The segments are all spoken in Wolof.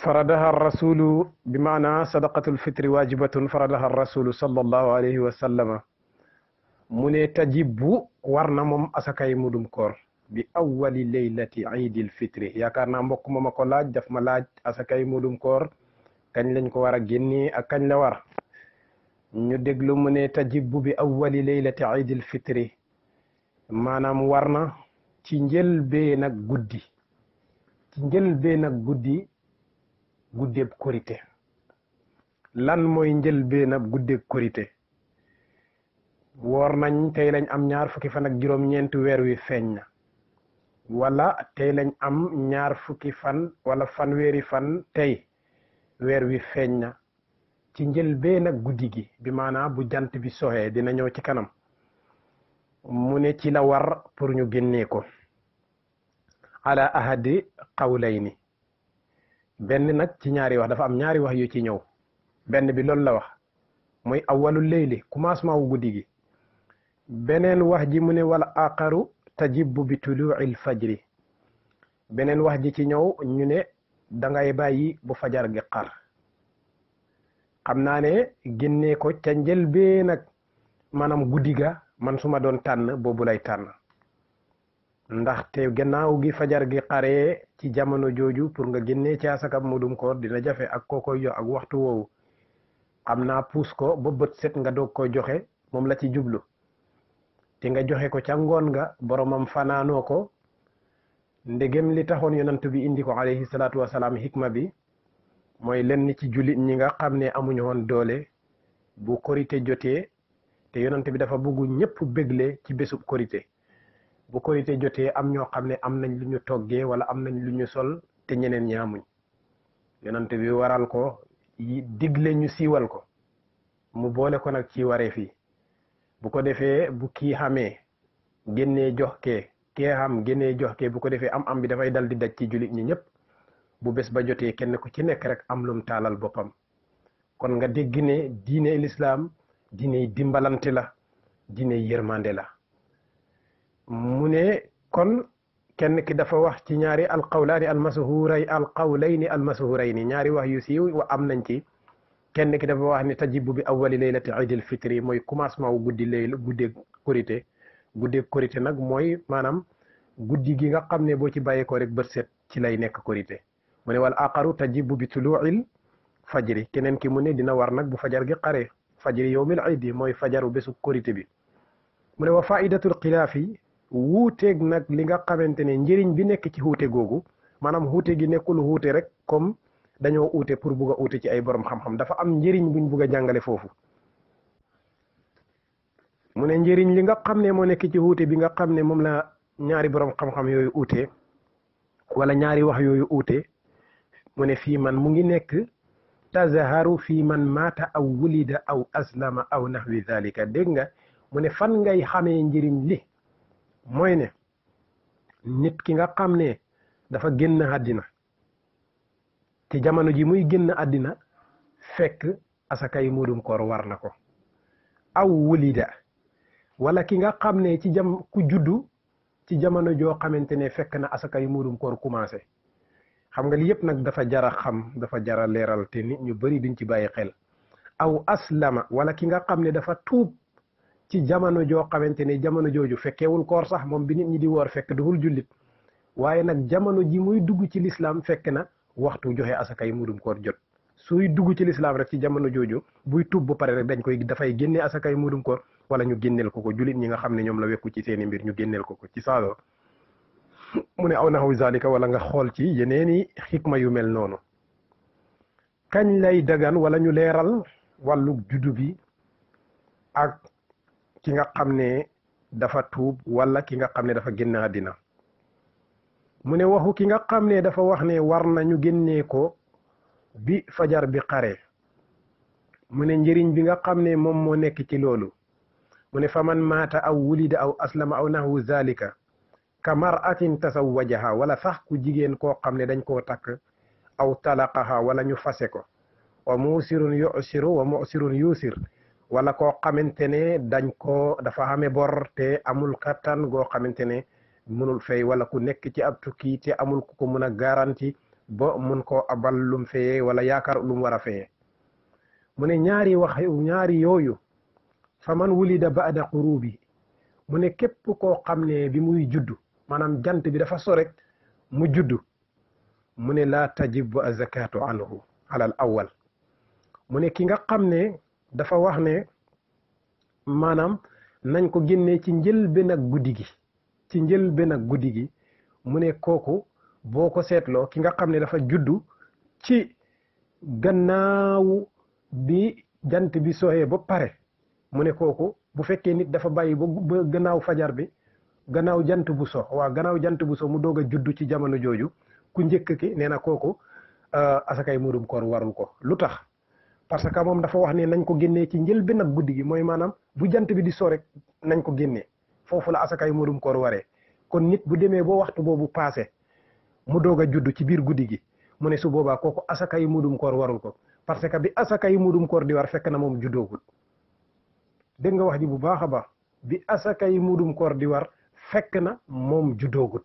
فرضها الرسول بمعنى صدقة الفطر واجبة فرضها الرسول صلى الله عليه وسلم من تجب ورنا موم اسكاي مودum koor bi awwali leylati iidil fitri yaakaar naa mbokk ma ko laaj daf ma laaj asakay mudum koor kañ lañ ko war a génnee ak kañ la war ñu déglu mu ne tajibbu bi awwali leylati iidil fitri maanaam war na ci njëlbeen ak guddi ci njëlbeen ak guddi guddeeb korité lan mooy njëlbeen ak guddeeb korité woor nañ tey lañ am ñaar fukki fan ak juróom-ñeent weer wi feeñ na wala tey lañ am ñaar fukki fan wala fanweeri fan tey weer wi feeñ na ci njëlbeen ak guddi gi bi maanaam bu jant bi soxee dina ñëw ci kanam mu ne ci la war pour ñu génnee ko ala ahadi qawlayni benn nag ci ñaari wax dafa am ñaari wax yu ci ñëw benn bi loolu la wax mooy awwalul leyli commencement wu guddi gi beneen wax ji mu ne wala aqaru tajibbu bi tuluu'il fajri beneen wax ji ci ñëw ñu ne dangay bàyyi bu fajar gi xar xam naa ne génnee ko ca njëlbeen nag maanaam guddi ga man su ma doon tànn boobu lay tànn ndaxte gannaaw gi fajar gi xaree ci jamono jooju pour nga génnee ci asaka mudum koor dina jafe ak koo koy jox ak waxtu woowu xam naa puus ko ba bët set nga doog koy joxe moom la ci jublu te nga joxe ko ca ngoon nga boromam fanaanoo ko ndegem li taxoon yonent bi indi ko alayhi salaatu wasalaam hikma bi mooy lenn ci jullit ñi nga xam ne amuñu woon doole bu korité jotee te yonent bi dafa bëggu ñëpp bégle ci bésub korité bu korité jotee am ñoo xam ne am nañ lu ñu toggee wala am nañ lu ñu sol te ñeneen ñaamuñ yonent bi waral ko digle ñu siiwal ko mu boole ko nag ci waree fii bu ko defee bu kii xamee génnee jox kee xam génnee jox kee bu ko defee am bi dafay dal di daj ci jullit ñi ñëpp bu bés ba jotee kenn ku ci nekk rek am lum taalal boppam kon nga dégg ne diine lislaam diine dimbalante la diine yërmande la mu ne kon kenn ki dafa wax ci ñaari alqawlayni almashhurayni ñaari wax yu siiw wa am nañ ci kenn ki dafa wax ne tajibu bi awwali leylati iidil fitri mooy commencement wu guddeeg korité nag mooy maanaam guddi gi nga xam ne boo ci bàyyee ko rek bët set ci lay nekk korité mu ne wal aqaru tajibu bi tuluu'il fajri keneen ki mu ne dina war nag bu fajar gi xaree fajri yawmil iidi mooy fajaru bésu korité bi mu ne wa faidatul xilaafi wuuteeg nag li nga xamante ne njëriñ bi nekk ci wuute googu maanaam wuute gi nekkul wuute rek comme dañoo uute pour bugg a uute ci ay borom xam-xam dafa am njëriñ buñ bugg a jàngale foofu mu ne njëriñ li nga xam ne moo nekk ci wuute bi nga xam ne moom la ñaari borom xam-xam yooyu uute wala ñaari wax yooyu uute mu ne fii man mu ngi nekk tazaharu fii man maata aw wulida aw aslama aw nahwi dhalika dégg nga mu ne fan ngay xamee njëriñ li mooy ne nit ki nga xam ne dafa génn àddina te jamono ji muy génn àddina fekk asakay mudum koor war na ko aw wulida wala ki nga xam ne ci ku juddu ci jamono joo xamante ne fekk na asakay mudum koor commencé xam nga li yëpp nag dafa jara xam dafa jara leeral te nit ñu bari duñ ci bàyyi xel aw aslama wala ki nga xam ne dafa tuub ci jamono joo xamante ne jamono jooju fekkeewul koor sax moom bi nit ñi di woor fekk duhul jullit waaye nag jamono ji muy dugg ci lislaam fekk na waxtu joxe asakay mudum koor jot suy dugg ci lislaam rek ci jamono jooju buy tuub ba pare rek dafay génne asakay mudum koor wala ñu génneel ko jullit ñi nga xam ne ñoom la wekku ci seeni mbir ñu génneel ko ci saalo mu ne aw naxu zalika wala nga xool ci yeneeni xikma yu mel noonu kañ lay dagan wala ñu leeral wàllu juddu bi ak ki nga xam ne dafa tuub wala ki nga xam ne dafa génn àddina mu ne waxu ki nga xam ne dafa wax ne war na ñu génnee ko bi fajar bi xare mu ne njëriñ bi nga xam ne moom moo nekk ci loolu mu ne fa man maata aw wulida aw aslama aw nahwu zalika ka mar'atin tasawwajaha wala sax ku jigéen koo xam ne dañ koo takk aw talaqaha wala ñu fase ko wa musirun yusiru wa musirun yusir wala koo xamante ne dañ ko dafa xame bor te amul kattan goo xamante ne mënul fay wala ku nekk ci ab tukki te amul ku ko mën a garanti ba mun koo abal lum feye wala yaakaar lum war a feye mu ne ñaari yooyu fa man wulida ba'da qurubi mu ne képp koo xam ne bi muy juddu maanaam jant bi dafa so rek mu juddu mu ne laa tajibu azakatu anhu alal awal mu ne ki nga xam ne dafa wax ne maanaam nañ ko génnee ci njëlbéen ak guddi gi ci njëlbéen ak guddi gi mu ne kooku boo ko seetloo ki nga xam ne dafa juddu ci gannaaw bi jant bi soxee ba pare mu ne kooku bu fekkee nit dafa bàyyi ba gannaaw fajar bi gannaaw jant bu so waaw gannaaw jant bu so mu doog a juddu ci jamono jooju ku njëkk ki nee na kooku asakay muudum koor warul ko lu tax parce que moom dafa wax ne nañ ko génnee ci njëlbéen ak guddi gi mooy maanaam bu jant bi di so rek nañ ko génnee foofu la asakay muudum koor waree kon nit bu demee ba waxtu boobu passé mu doog a juddu ci biir guddi gi mu ne su boobaa kooku asakay muudum koor warul ko parce que bi asakay muudum koor di war fekk na moom juddoogul dégg nga wax ji bu baax a baax bi asakay muudum koor di war fekk na moom juddoogut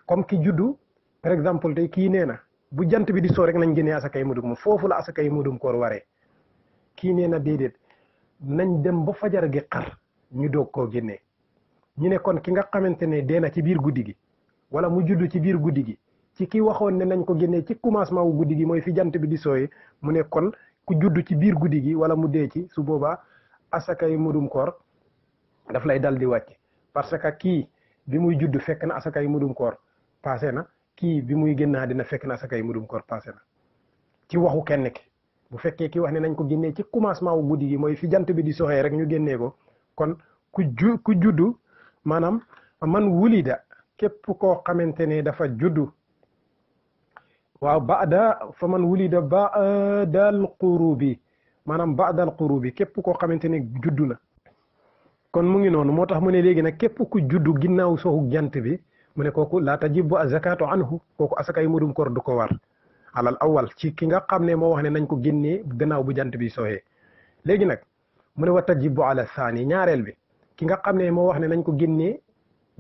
comme ki juddu par exemple tey kii nee na bu jant bi di soo rek nañ génnee asakay muudum foofu la asakay muudum koor waree kii nee na déedéet nañ dem ba fajar gi xar ñu doog koo génnee ñu ne kon ki nga xamante ne dee na ci biir guddi gi wala mu juddu ci biir guddi gi ci ki waxoon ne nañ ko génnee ci commencement wu guddi gi mooy fi jant bi di sooyee mu ne kon ku juddu ci biir guddi gi wala mu dee ci su boobaa asakay muudum koor daf lay dal di wàcc parce que kii bi muy judd fekk na asakay muudum koor passé na kii bi muy génnaa dina fekk na asakay muudum koor passé na ci waxu kenn ki bu fekkee ki wax ne nañ ko génnee ci commencement wu guddi gi mooy fi jant bi di soxee rek ñu génnee ko kon ku juddu maanaam man wulida képp koo xamante ne dafa juddu waaw fa man wulida ba'dal qurubi maanaam ba'dal qurubi képp koo xamante ne juddu na kon mu ngi noonu moo tax mu ne léegi nag képp ku juddu ginnaaw soxu jant bi mu ne kooku laa tajibu azakatu anhu kooku asakay muudum koor du ko war alal awal ci ki nga xam ne moo wax ne nañ ko génnee gannaaw bu jant bi soxee léegi nag mu ne wa tajibu ala saani ñaareel bi ki nga xam ne moo wax ne nañ ko génnee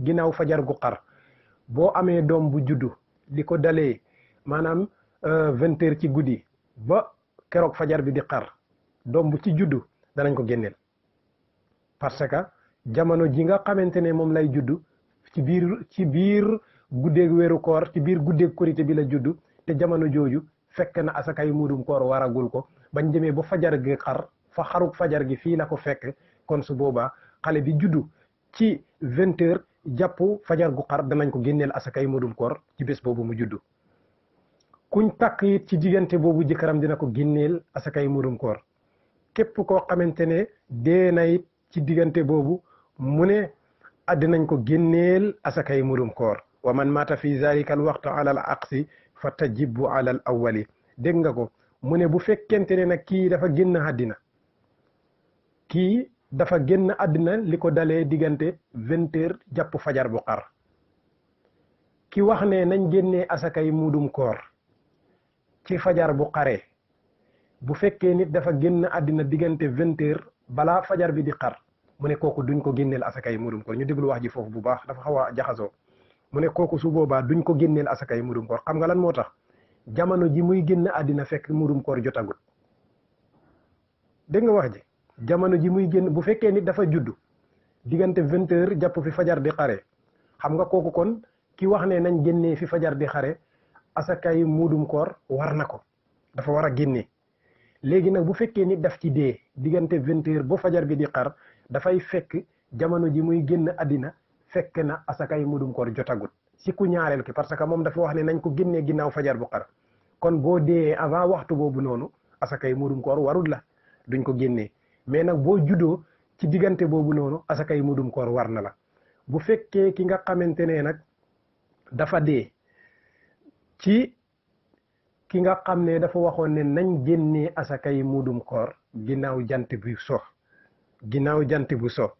ginnaaw fajar gu xar boo amee doom bu juddu li ko dalee maanaam 20 heures ci guddi ba keroog fajar bi di xar doom bu ci juddu danañ ko génneel parce que jamono ji nga xamante ne moom lay juddu ci biir guddeeg weeru koor ci biir guddeeg korité bi la juddu te jamono jooju fekk na asakay muudum koor waragul ko bañ demee ba fajar gi xar fa xaruk fajar gi fii la ko fekk kon su boobaa xale bi juddu ci 20 heures jàpp fajar gu xar danañ ko génneel asakay muudum koor ci bés boobu mu juddu kuñ takk it ci diggante boobu jëkkëram dina ko génneel asakay muudum koor képp koo xamante ne dee na it ci diggante boobu mu ne dinañ ko génneel asakay muudum koor wa man mata fi zalika al waxtu ala al aqsi fa tajibu ala al awali dégg nga ko mu ne bu fekkente ne nag kii dafa génn àddina li ko dalee diggante 20 heures jàpp fajar bu xar ki wax ne nañ génnee asakay muudum koor ci fajar bu xaree bu fekkee nit dafa génn àddina diggante 20 heures balaa fajar bi di xar mu ne kooku duñ ko génneel asakay muudum koor ñu déglu wax ji foofu bu baax dafa xaw a jaxasoo mu ne kooku su boobaa duñ ko génneel asakay muudum koor xam nga lan moo tax jamono ji muy génn àddina fekk muudum koor jotagut dégg nga wax ji jamono ji muy génn bu fekkee nit dafa juddu diggante 20 heures jàpp fi fajar di xare xam nga kooku kon ki wax ne nañ génnee fi fajar di xare asakay muudum koor war na ko dafa war a génnee léegi nag bu fekkee nit daf ci dee diggante 20 heures ba fajar bi di xar dafay fekk jamono ji muy génn àddina fekk na asakay muudum koor jotagut si ku ñaareel ki parce que moom dafa wax ne nañ ko génnee ginnaaw fajar bu xar kon boo dee avant waxtu boobu noonu asakay muudum koor warul la duñ ko génnee mais nag boo juddoo ci diggante boobu noonu asakay muudum koor war na la bu fekkee ki nga xamante ne nag dafa dee ci ki nga xam ne dafa waxoon ne nañ génnee asakay muudum koor ginnaaw jant bu so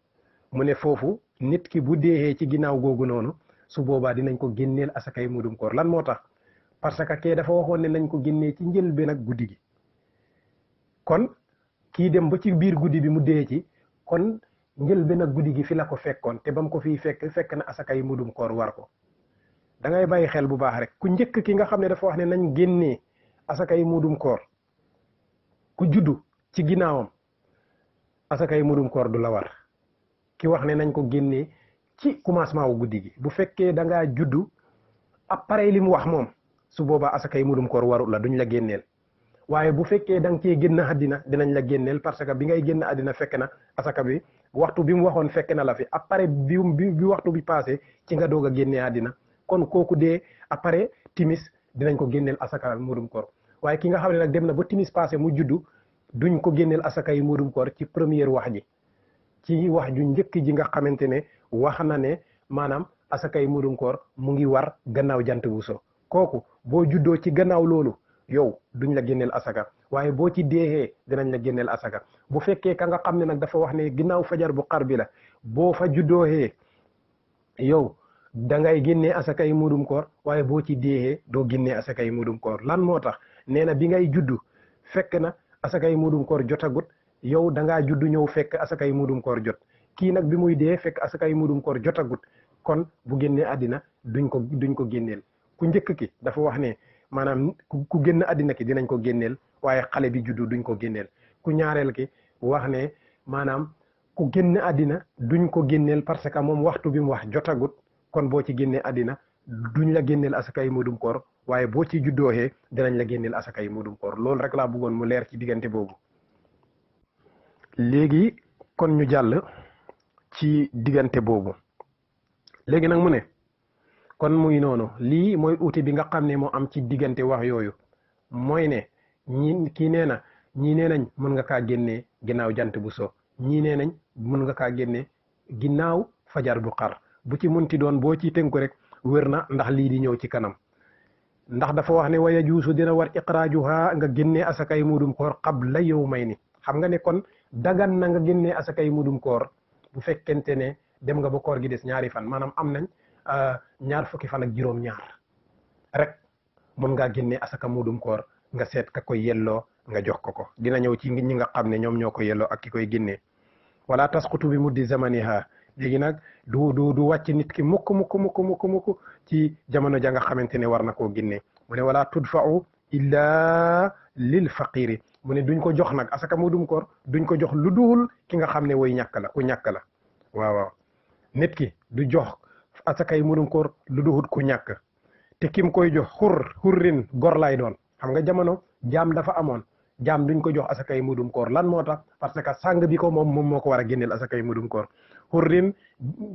mu ne foofu nit ki bu deexee ci ginnaaw googu noonu su boobaa dinañ ko génneel asakay muudum koor lan moo tax parce que kee dafa waxoon ne nañ ko génnee ci njëlbéen ak guddi gi kon kii dem ba ci biir guddi bi mu dee ci kon njëlbéen ak guddi gi fi la ko fekkoon te bam ko fii fekk na asakay muudum koor war ko da ngay bàyyi xel bu baax rek ku njëkk ki nga xam ne dafa wax ne nañ génnee asakay muudum koor ku juddu ci ginnaawam asakay muudum koor du la war ki wax ne nañ ko génnee ci commencement wu guddi gi bu fekkee da ngaa juddu après li mu wax moom su boobaa asakay muudum koor warul la duñ la génneel waaye bu fekkee da nga cee génn àddina dinañ la génneel parce que bi ngay génn àddina fekk na asaka bi waxtu bi mu waxoon fekk na la fi après bi waxtu bi passé ci nga doog a génnee àddina kon kooku dee après timis dinañ ko génneel asaka muudum koor waaye ki nga xam ne nag dem na ba timis passé mu juddu duñ ko génneel asaka yi muudum koor ci première wax ji ci wax ju njëkk ji nga xamante ne wax na ne maanaam asaka yi muudum koor mu ngi war gannaaw jant bu so kooku boo juddoo ci gannaaw loolu yow duñ la génneel asaka waaye boo ci deexee dinañ la génneel asaka bu fekkee ka nga xam ne nag dafa wax ne ginnaaw fajar bu xar bi la boo fa juddooxee yow da ngay génnee asaka yi muudum koor waaye boo ci deexee doo génnee asaka yi muudum koor lan moo tax nee na bi ngay juddu fekk na asaka yi muudum koor jotagut yow da ngaa juddu ñëw fekk asaka yi muudum koor jot kii nag bi muy dee fekk asaka yi muudum koor jotagut kon bu génnee àddina duñ ko génneel ku njëkk ki dafa wax ne maanaam ku génn àddina ki dinañ ko génneel waaye xale bi juddu duñ ko génneel ku ñaareel ki wax ne maanaam ku génn àddina duñ ko génneel parce que moom waxtu bi mu wax jotagut kon boo ci génnee àddina duñ la génneel asaka yi muudum koor waaye boo ci juddooxee dinañ la génneel asaka yi muudum koor loolu rek laa bëggoon mu leer ci diggante boobu léegi kon ñu jàll ci diggante boobu léegi nag mu ne kon muy noonu lii mooy uute bi nga xam ne moo am ci diggante wax yooyu mooy ne kii nee na ñii nee nañ mën nga kaa génnee ginnaaw jant bu so ñii nee nañ mën nga kaa génnee ginnaaw fajar bu xar bu ci munti doon boo ci tënku rek wér na ndax lii di ñëw ci kanam ndax dafa wax ne waya juusu dina war iqraajuha nga génnee asakay muudum koor qabla yawmayni xam nga ne kon dagan na nga génnee asakay muudum koor bu fekkente ne dem nga ba koor gi des ñaari fan maanaam am nañ ñaar fukki fan ak juróom-ñaar rek mën ngaa génnee asaka muudum koor nga seet ka koy yelloo nga jox ko dina ñëw ci ñi nga xam ne ñoom ñoo ko yelloo ak ki koy génnee wala tasqutu bi muddi zamaniha léegi nag du wàcc nit ki mukk ci jamono ja nga xamante ne war na koo génnee mu ne wala tudfa'u illa lil faqiri mu ne duñ ko jox nag asaka muudum koor duñ ko jox lu duhul ki nga xam ne way ñàkk la ku ñàkk la waaw nit ki du jox asakay muudum koor lu duhut ku ñàkk te kim koy jox xurrin gor lay doon xam nga jamono jaam dafa amoon jaam duñ ko jox asakay muudum koor lan moo tax parce que sàng bi ko moom moo ko war a génneel asakay muudum koor xurrin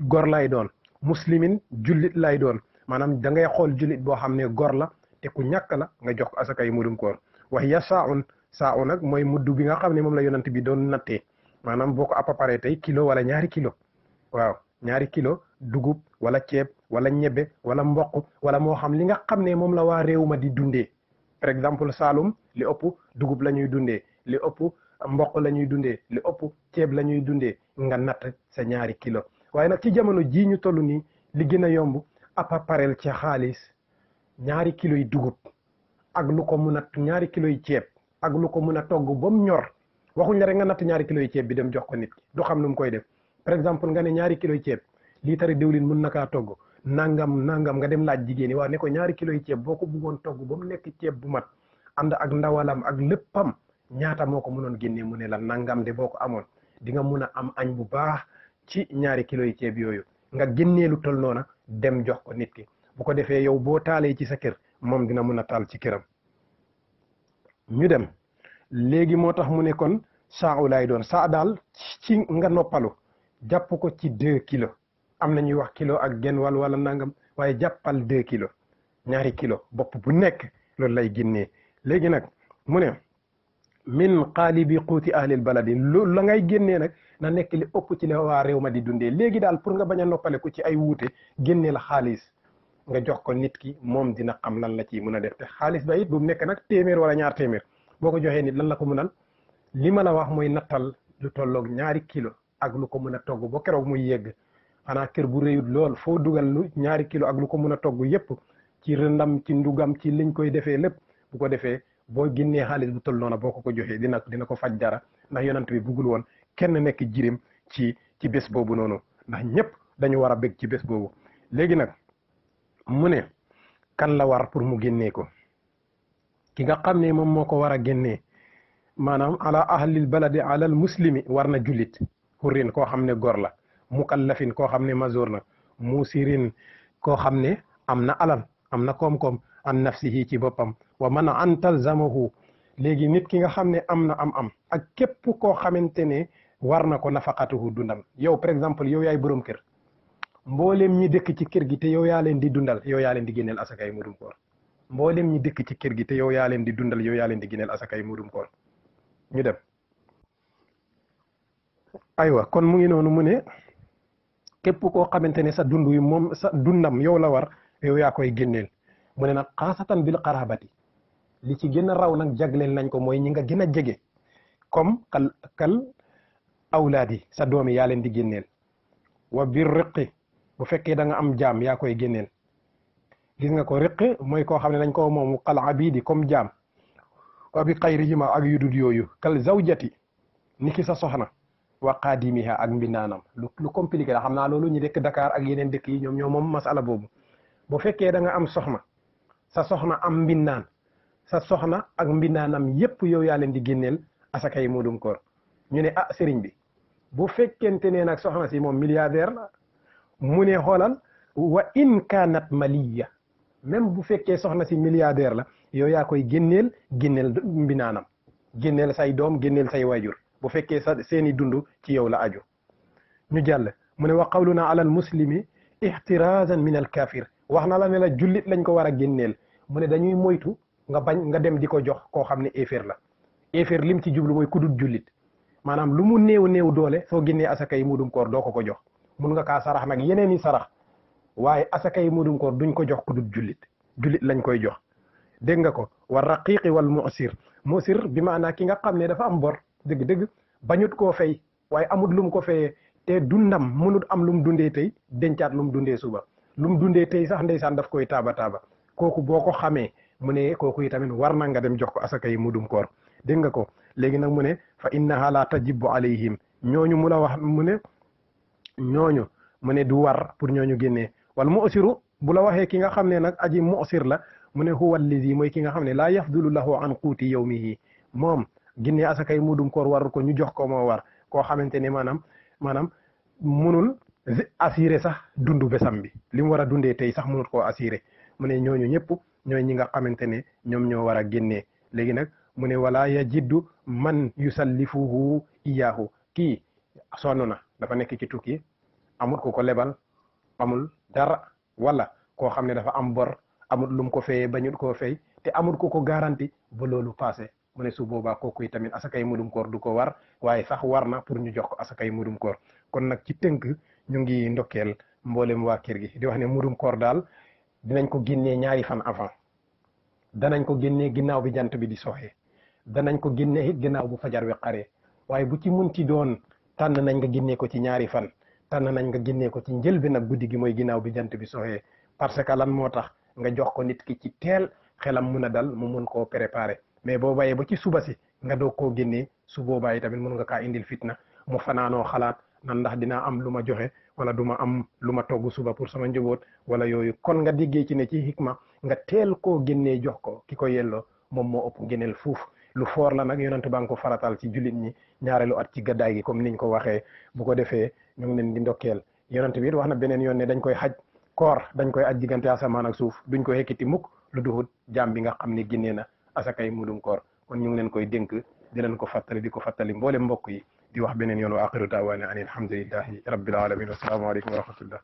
gor lay doon muslimin jullit lay doon maanaam da ngay xool jullit boo xam ne gor la te ku ñàkk la nga jox ko asakay muudum koor wax ya saa nag mooy mudd bi nga xam ne moom la yonent bi doon nattee maanaam boo ko appaparee tey kilo wala ñaari kilo waaw ñaari kilo dugub wala ceeb wala ñebbe wala mboq wala moo xam li nga xam ne moom la waa réew ma di dundee par exemple Saalum li ëpp dugub la ñuy dundee li ëpp mboq la ñuy dundee li ëpp ceeb la ñuy dundee nga natt sa ñaari kilo waaye nag ci jamono jii ñu toll nii li gën a yomb appapareel ci xaalis ñaari kilo yi dugub ak lu ko mun a ñaari kilo yi ceeb ak lu ko mun a togg ba mu ñor waxuñ la rek nga natt ñaari kilo yi ceeb bi dem jox ko nit ki du xam nu mu koy def par exemple nga ne ñaari kilo yi ceeb liitari diwlin mun na kaa togg nangam nga dem laaj jigéen ñi waaw ne ko ñaari kilo yi ceeb boo ko bëggoon togg ba mu nekk ceeb bu mat ànd ak ndawalam ak léppam ñaata moo ko mënoon génnee mu ne la nangam de boo ko amoon di nga mun a am añ bu baax ci ñaari kilo yi ceeb yooyu nga génnee lu tol noona dem jox ko nit ki bu ko defee yow boo taalee ci sa kër moom dina mun a taal ci këram ñu dem léegi moo tax mu ne kon saa lay doon saa daal ci nga noppalu jàpp ko ci 2 kilos am na ñuy wax kilo ak genn wala nangam waaye jàppal 2 kilos ñaari kilo bopp bu nekk loolu lay génnee léegi nag mu ne min qaalibi quuti ahlil baladi loolu la ngay génnee nag na nekk li ëpp ci la waa réew ma di dundee léegi daal pour nga bañ a noppale ko ci ay wuute génnee la xaalis nga jox ko nit ki moom dina xam lan la ci mën a def te xaalis ba it bu mu nekk nag téeméer wala ñaar téeméer boo ko joxee nit lan la ko mënal li ma la wax mooy nattal lu tolloog ñaari kilo ak lu ko mën a togg ba keroog muy yegg xanaa kër bu réyut lool foo dugal lu ñaari kilo ak lu ko mën a togg yépp ci rëndam ci ndugam ci liñ koy defee lépp bu ko defee boo génnee xaalis bu toll noona boo ko joxee dina ko faj dara ndax yonent bi buggul woon kenn nekk jirim ci bés boobu noonu ndax ñëpp dañu war a bég ci bés boobu léegi nag mu ne kan la war pour mu génnee ko ki nga xam ne moom moo ko war a génnee maanaam ala ahlil baladi alal muslimi war na jullit hurrin koo xam ne gor la mukallafin koo xam ne mazoor na musirin koo xam ne am na alal am na koom-koom an nafsihi ci boppam wa man an talzamahu léegi nit ki nga xam ne am na am ak képp koo xamante ne war na ko nafaqatuhu dundam yow par exemple yow yaay borom kër mboolem ñi dëkk ci kër gi te yow yaa leen di dundal yow yaa leen di génneel asakay mudum koor mboolem ñi dëkk ci kër gi te yow yaa leen di dundal yow yaa leen di génneel asakay mudum koor ñu dem aywa kon mu ngi noonu mu ne képp koo xamante ne sa dund wi moom sa dundam yow la war yow yaa koy génneel mu ne nag xaasatan bil qarabati li ci gën a raw nag jagleel nañ ko mooy ñi nga gën a jege comme kal awlaad yi sa doom yi yaa leen di génneel wa bir riqi bu fekkee da nga am jaam yaa koy génneel gis nga ko riqi mooy koo xam ne dañ ko moom kal abidi comme jaam wa bi xayrihima ak yu dul yooyu kal zawjati niki sa soxna wa qaadimiha ak mbindaanam lu compliqué la xam naa loolu ñu dëkk Dakar ak yeneen dëkk yi ñoom ñoo moom masala boobu bu fekkee da nga am soxna sa soxna am mbindaan sa soxna ak mbindaanam yépp yow yaa leen di génneel asaka yi mudum koor ñu ne ah sëriñ bi bu fekkente ne nag soxna si moom milliardaire la mu ne xoolal wa in kaanat maliya même bu fekkee soxna si milliardaire la yow yaa koy génneel mbinaanam génneel say doom génneel say waajur bu fekkee sa seeni dund ci yow la aju ñu jàll mu ne wa qawluna ala al muslimi ihtirazan min al kafir wax na la ne la jullit lañ ko war a génneel mu ne dañuy moytu nga bañ nga dem di ko jox koo xam ne éeféer la éeféer lim ci jublu mooy kudut jullit maanaam lu mu néew doole soo génnee asaka yi mudum koor doo ko jox mun nga kaa sarax nag yeneen i sarax waaye asaka yi mudum koor duñ ko jox kudut jullit lañ koy jox dégg nga ko wa raqiqi wal musir bi maanaa ki nga xam ne dafa am bor dëgg-dëgg bañut koo fay waaye amut lum ko fayee te dundam mënut am lum dundee tey dencaat lum dundee suba lum dundee tey sax ndeysaan daf koy taaba kooku boo ko xamee mu ne kooku yi tamit war na nga dem jox ko asaka yi mudum koor dégg nga ko léegi nag mu ne fa innaha la tajibu alayhim ñooñu mu la wax mu ne ñooñu mu ne du war pour ñooñu génnee wal musiru bu la waxee ki nga xam ne nag aji musir la mu ne huwa allazi mooy ki nga xam ne laa yafdulu lahu an quuti yawmihi moom génnee asakay mudum koor warul ko ñu jox ko moo war koo xamante ne maanaam munul assuré sax dundu besam bi li mu war a dundee tey sax munut koo assuré mu ne ñooñu ñëpp ñooy ñi nga xamante ne ñoom ñoo war a génnee léegi nag mu ne wala yajiddu man yusallifuhu iyaahu kii sonn na dafa nekk ci tukki amul ku ko lebal amul dara wala koo xam ne dafa am bor amul lum ko fayee bañul koo fay te amul ku ko garanti ba loolu passé mu ne su boobaa kooku tamit asakay mudum koor du ko war waaye sax war na pour ñu jox ko asakay mudum koor kon nag ci tënk ñu ngi ndokkeel mboolem waa kër gi di wax ne mudum koor daal dinañ ko génnee ñaari fan avant danañ ko génnee ginnaaw bi jant bi di soxee danañ ko génnee it ginnaaw bu fajar wi xaree waaye bu ci munti doon tànn nañ nga génnee ko ci ñaari fan tànn nañ nga génnee ko ci njël bi nag guddi gi mooy ginnaaw bi jant bi soxee parce que lan moo tax nga jox ko nit ki ci teel xelam mun a dal mu mun koo préparer mais boo bàyyee ba ci suba si nga doog koo génnee su boobaa yi tamit mun nga kaa indil fitna mu fanaanoo xalaat nan ndax dinaa am lu ma joxe wala du ma am lu ma togg suba pour sama njaboot wala yooyu kon nga déggee ci ne ci hikma nga teel koo génnee jox ko ki ko yelloo moom moo ëpp génneel fuuf lu foor la nag yonent baa ngi ko faratal ci jullit ñi ñaareelu at ci gaddaay gi comme niñ ko waxee bu ko defee ñu ngi leen di ndokkeel yonent bi it wax na beneen yoon ne dañ koy xaj koor dañ koy aj diggante asamaan ak suuf duñ ko hekkiti mukk lu duhut jaam bi nga xam ne génnee na asakay mudum koor kon ñu ngi leen koy dénk di leen ko fàttali di ko fàttali mboolem mbokk yi di wax beneen yoon wa axiru daawaana an alhamdulillahi rabbil alamin wassalaamu aleykum wa rahmatullah